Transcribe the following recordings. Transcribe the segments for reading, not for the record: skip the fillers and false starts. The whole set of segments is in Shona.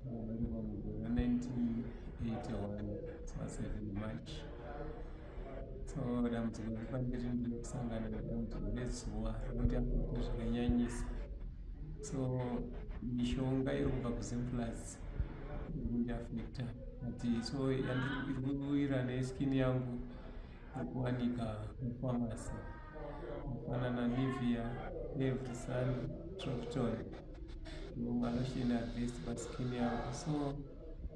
Ndakaberekwa mugore ra1981 7 March. So dambudziko riri pandiri, ndiri kusangana nedambudziko rezuva rinondiaffecta zvakanyanyisa. So mishonga iri kubva kuZimplus iri kundiaffecta, but so iri kuwira neskin yangu iri kuwanika mupharmacy, kufanana Nivea, Every Sun, Tropton, malotion abest paskin yangu. So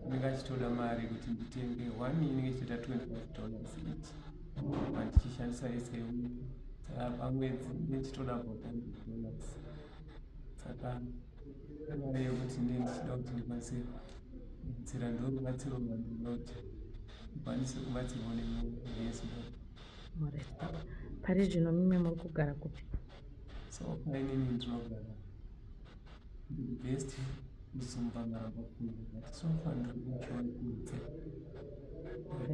anenge achitoda mari kuti nditenge one, inenge ichitoita $25 each, handichishandisa ese week. Saka pamwedzi nechitoda about $100. Saka mari yekuti ndee ndichida kuti ndikwanise kubatsira, ndo rubatsiro rwandinoda kuti ndikwanise kubatsirwa nemhuri yeZimbabwe. Alright, baba, pari zvino mime muri kugara kupi? So painini ndinogara, ndiri best Uzumba Maramba Pfungwe, but so far ndiri kumusha wekunze.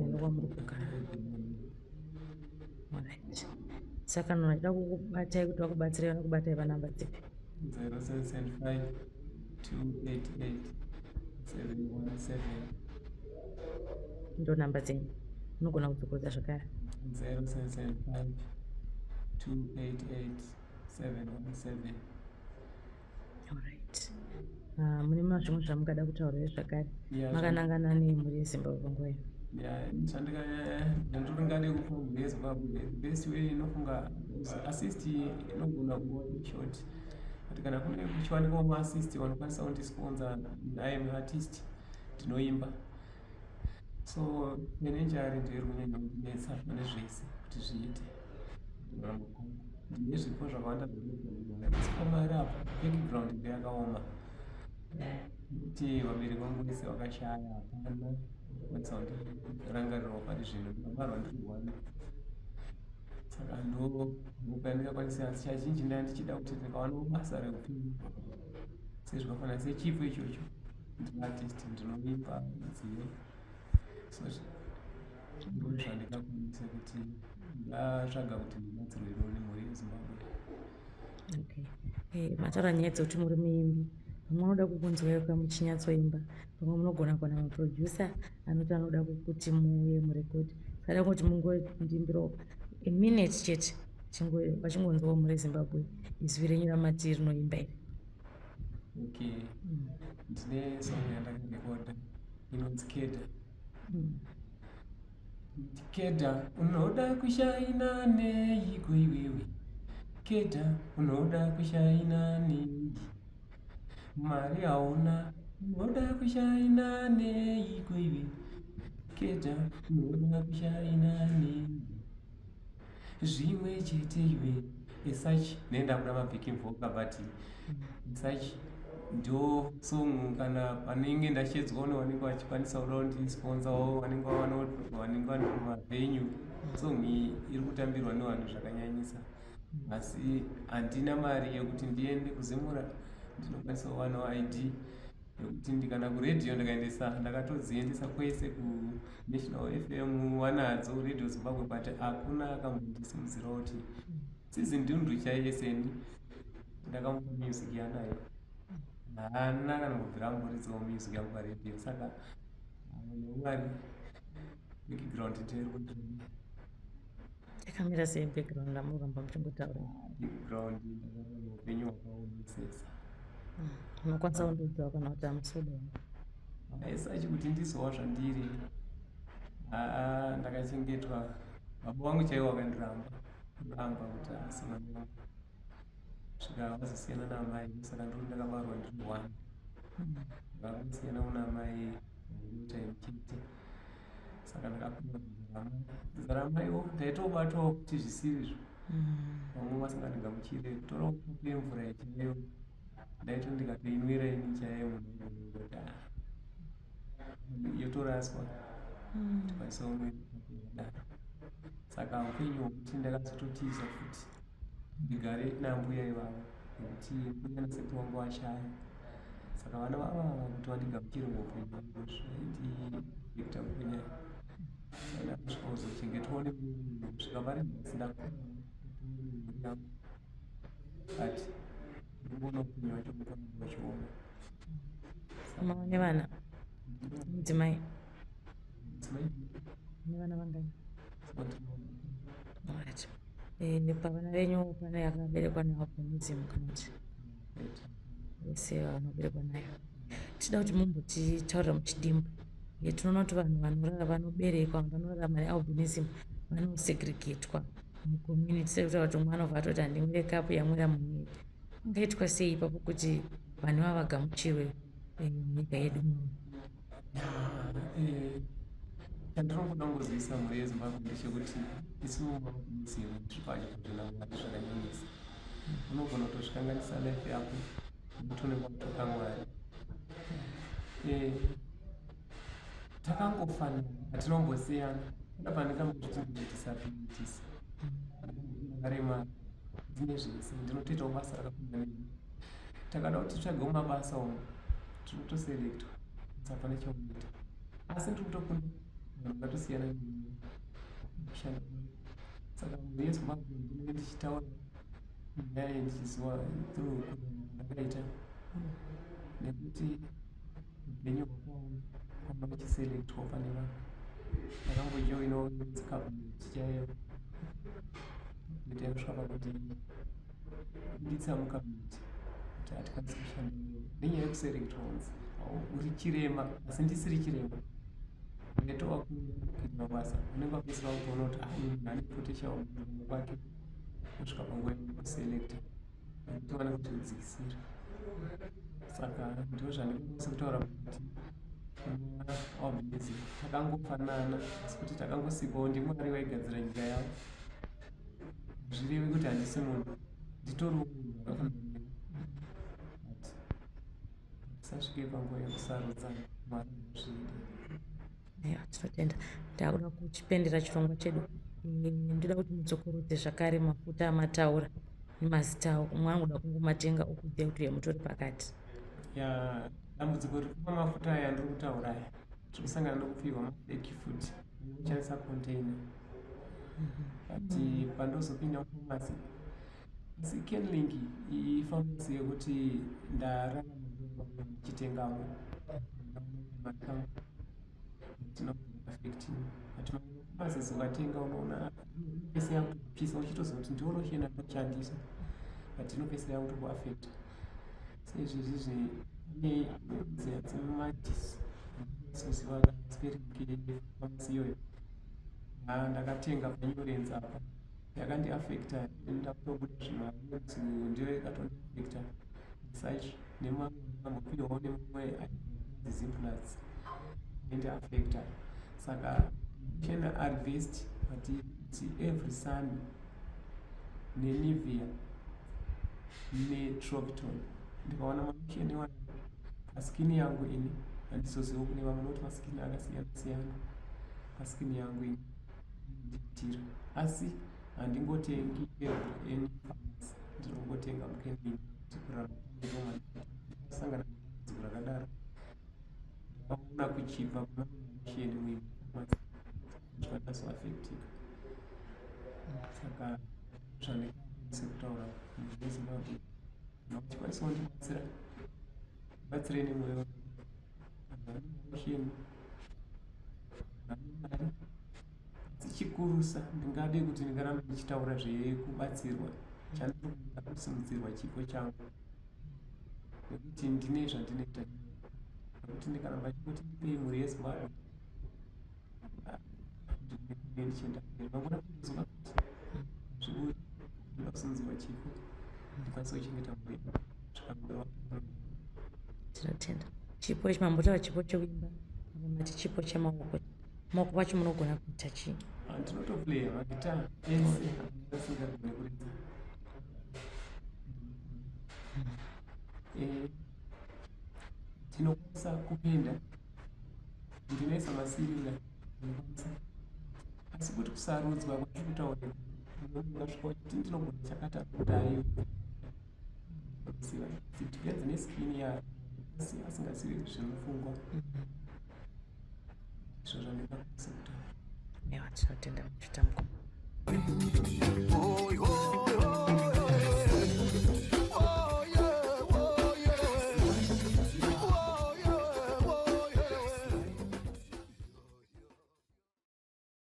Ndo kwamuri kugara. Alright, saka kana vachida kukubatai, kuti vakubatsirai, vanokubatai panamba dzipi? 0775 288 717. Ndo namba dzenyu, unogona kudzokorodza zvakare. 0775 288 717. Alright. Mune mazvimwe zvamungada kutaura here zvakare makanangana nemhuri yeZimbabwe panguva ino? Zvandingade kupa mhuri yeZimbabwe, the best way inofunga assist inogona kuva short, but kana kune kuchiwanikwawo maartist vanokwanisa kundisponsor, I am artist, ndinoimba. So financially ndiyo iri kunyanya kundinetsa pane zvese kuti zviite. Ndine zvipo zvakawanda zvandinogona, asi pamari apa background ndeyakaoma, nekuti vabereki vangu vese vakashaya, hapana kwanisa kundirangarirawo pari zvino. Ndakabarwa ndiri one, saka ndo ndingakwanisa. Asi chazhinji ndaa ndichida kuti ndikawanawo basa reupenyu sezvakafanana sechipo ichocho. Ndiri artist, ndinoimba nziyo, so ndo zvandingakwanisa kuti ndatsvaga kuti ndibatsirwewo nemhuri yeZimbabwe. Okay. Mataura nyaya dzekuti muri muimbi, pamwe unoda kukunzwai ka muchinyatsoimba, pamwe munogona kuwana maproducer anoti anoda kuti muuye murekodi. Saka kuti mungondimbirawo a minute chete, vachingonzwawo mhuri yeZimbabwe izwi renyu ramati rinoimba iri. Okay, ndine song yandakarekoda inonzi Keda. Keda, unoda kushaina neiko iwewe? Keda, unoda kushaina nei? Mari hauna, unoda kushaina neiko iwe? Keda, unoda kushaina nei? Zvimwe chete iwe esuch nenda kuda mabacking vocal, but such ndo song. Kana panenge ndashedzwa nevanenge vachikwanisa kuda kundisponsawo, vanenge vawana, vanenge vari kumavenue, song iyi iri kutambirwa nevanhu zvakanyanyisa, asi handina mari yekuti ndiende kuZimura. Ndinokwanisa kuwanawo ID yekuti ndikana kuredhiyo ndikaendesa, ndakatodziendesa kwese kuNational FM, wanadzo Radio Zimbabwe, but hakuna akambondisimudzirawo kuti sizindundu chaiye seni ndakamupa music yanayo, haana kana kubvira amboridzawo music yangu paredhiyo. Saka nemwari background ndiyo iri kundimira. Yakamira sei background amuramba muchingotaura? Background, ndakararama upenyu hwakaomesesa. Unokwanisa kundiudzawo kana kuti hamusoda? Aisachi kuti ndizova zvandiri, aa ndakachengetwa, baba vangu chaivo vakandiramba ramba kuti asi mwana wangu, svika vazosiyana naamai. Saka ndiri ndakabarwa ndiri one, vakasiyana kuna amai time chete. Saka ndakakura dzinza ramaiwo, ndaitobatwawo kuti zvisirizvo, vamwe vasingandigamuchire. Kutorawo kapu yemvura chaiyo, ndaito ndikatoinwira ini chaiyo, munhu kuti yotoraswa, tikwanisa kunwira kapu yakadaro. Saka upenyu hwokuti ndakazototiza futi ndigare nambuya ivavo, nekuti mbuya nasekuru vangu vashaya. Saka vana vava kuti vandigamuchire muupenyu hwangu zvaindiita kunyanya. Saka ndakasvika kuzochengetwawo nemunhu kusvika pari nhasi, ndakura mhuri yangu, but ndikuona upenyu hwacho mukoramba uchioma. Mava nevana? Mudzimai? Nevana vangani? Alright. Eh, pavana venyu pane akaberekwa nealbinism kana kuti vese vanoberekwa nayo? Tida kuti mumbotitaurira muchidimbu. Eh, tinoona kuti vanhu vanorara vanoberekwa vanorarama nealbinism vanosegregatwa mucommunity, sekutaura kuti mwana ubva atoti handimwire kapu yamwira munhu. Ungaitwa sei ipapo kuti vanhu ivava vagamuchirwe munyika yedu muno? Chandinokuda kungozivisa mhuri yeZimbabwe ndechekuti isu mamuzimu tiri padyo padyo naMwari zvakanyanyisa. Unogona kutozvikanganisa life yako nekuti unenge watoka Mwari. Takangofanana, hatinombosiyana. Pana pandingambozviti ndine disabilities, ndakaremara, ndine zvese, ndinotoitawo basa rakafanana neni. Takada kuti titsvagewo mabasa umu, tinotoselectwa, asi hapana chaunoita. Asi ndiri kutokunda vanhu vakatosiyana neni kushanda. Saka mhuri yeZimbabwe, ndinenge ndichitaura nyaya iyi ndichiziva through kurarama kwandakaita, nekuti upenyu hwakaoma kwanga uchiselectwa pane vanhu. Ndakambojoinawo cabinet chaiyo, cabinet yakasvika pakuti buditsa mucabinet kuti hatikwanisi kushanda newe nenyaya yekuselectwa, kunzi uri chirema. Asi ndisiri chirema, ndaitova kuita mabasa. Unenge wapedzisira kutoona kuti ah, uyu munhu ane potential mukurarama kwake, kusvika panguva yekuselecta nekuti vane kuti udzikisira. Saka ndo zvandikwanisa kutaura kuti albinism takangofanana, asi kuti takangosikwawo ndiMwari vaigadzira nyika yavo. Zvirevi kuti handisi munhu, nditoriwo munhu akafanana neni, but tisasvike panguva yekusarudzana. Mwari anozvida. Ya, tinotenda. Ndakuda kuchipendera chirongwa chedu. Ndoda kuti mudzokorodze zvakare mafuta amataura nemazita awo. Umwe anoda kungomatenga okuziva kuti uya mutori pakati. Ya, dambudziko riri pamafuta aya ndiri kutaura aya, tiri kusangana nokupihwa mafake futi kushandisa container, but pandozopinda mupharmacy, asi Kenlink ipharmacy yekuti ndararama ndichitengamo makangu affecting, but mamwe mapharmacies ukatenga unoona pese yakutopisa, uchitoziva kuti ndiwo lotion andoshandisa, but inopesera yakutokuaffecta. Seizvezvizvi ane dzemadis soziva spelling pharmacy iyoyo. Ndakatenga paNewlands apa, yakandiaffecta, ndakutobuda zvimarudzi, ndiyo yakatondiaffecta such. Nemamwe ndakambopiwawo nemumwe Zimplats, indiaffecta. Saka chena ari best, but Every Sun neNivea neTropiton, ndikaona malotion iwayo paskin yangu ini, handizozivo kune vamwe nokuti maskin akasiyana siyana. Paskin yangu ini ndiitira, asi handingotengi every any pharmacy, ndinongotenga muKenlink kuti kurarama sangana nedambudziko rakadaro. Ndakaona kuchibva kuna malotion muimwe pharmacy zvakazoaffectika. Saka zvandikwanise kutaura munhu weZimbabwe, kana uchikwanisawo ndibatsira, batsirei nemwoyo. Vanhu vane malotion, vane mari dzichikurusa, ndingade kuti ndingarambe ndichitaura zvekubatsirwa. Chandinoda kusimudzirwa chipo changu, nekuti ndine zvandinoita, nekuti ndikaramba chingoti ndipei, mhuri yeZimbabwe, ndinenge ndichienda mberi. Mangwana kundozoka kuti zviuri ndoda kusimudzirwa chipo, ndikwanise kuchengeta mhuri yangu. Tinotenda. Chipo ichi mambotaura chipo chekuimba, apa mati chipo chemaoko. Maoko pacho munogona kuita chii? Ndinotoplaya magita ese asingagone kuridza. Ndinokwanisa kupenda, ndinoisa masirira, ndinokwanisa. Asi kuti kusarudzwa kwatiri kutaura, ungasvika uchiti ndinogona chakati, kuti aiwa, ziva it depends neskin yako, asi asingazivi zvinofungwa. Izvo zvandingakwanisa kutaura. Aiwa, tinotenda muchita mukoma.